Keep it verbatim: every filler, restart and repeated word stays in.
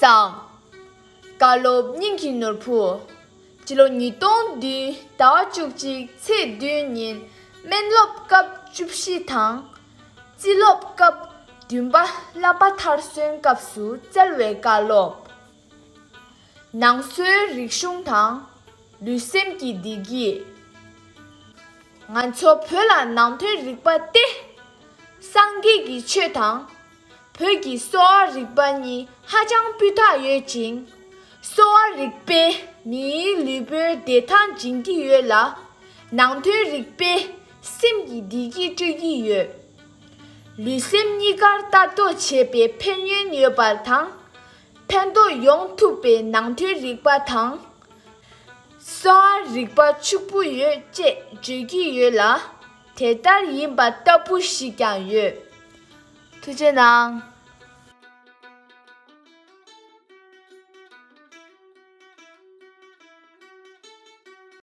བཟང་། བཀའ་སློབ་སྙིང་གི་ནོར་བུ། སྤྱི་ལོ་ཉིས་སྟོང་བདུན་ཟླ་བ་བཅུ་གཅིག་ཚེས་བདུན་ཉིན་སྨན་སློབ་སྐབས་བཅུ་བཞི་དང་། རྩིས་སློབ་སྐབས་བདུན་པ་བསླབ་པ་མཐར་སོན་སྐབས་སུ་སྩལ་བའི་བཀའ་སློབ། ནང་སོའི་རིག་གཞུང་དང་ལུས་སེམས་ཀྱི་བདེ་སྐྱིད། ང་ཚོ་བོད་ལ་ནང་དོན་རིག་པ་སྟེ། སངས་རྒྱས་ཀྱི་ཆོས་དང་། བོད་ཀྱི་གསོ་བ་རིག་པ་གཉིས་ཧ་ཅང་སྤུས་དག་ཡོད་ཅིང་། གསོ་བ་རིག་པས་མིའི་ལུས་པོའི་བདེ་ཐང་སྦྱིན་གྱི་ཡོད་ལ། ནང་དོན་རིག་པས་སེམས་ཀྱི་བདེ་སྐྱིད་སྤྲོད་ཀྱི་ཡོད། ལུས་སེམས་གཉིས་ཀར་ལྟ་རྟོག་བྱེད་པའི་ཕན་ཡོན་ཡོད་པ་དང་། ཕན་ཐོགས་ཡོང་ཐུབ་པའི་ནང་དོན་རིག་པ་དང་། གསོ་བ་རིག་པ་ཕྱུག་པོ་ཡོད་ཅེས་བརྗོད་ཀྱི་ཡོད་ལ། དེ་ལྟར་ཡིན་པ་ལྟ་བུ་ཞིག་ཀྱང་ཡོད། ཐུགས་རྗེ་གནང་།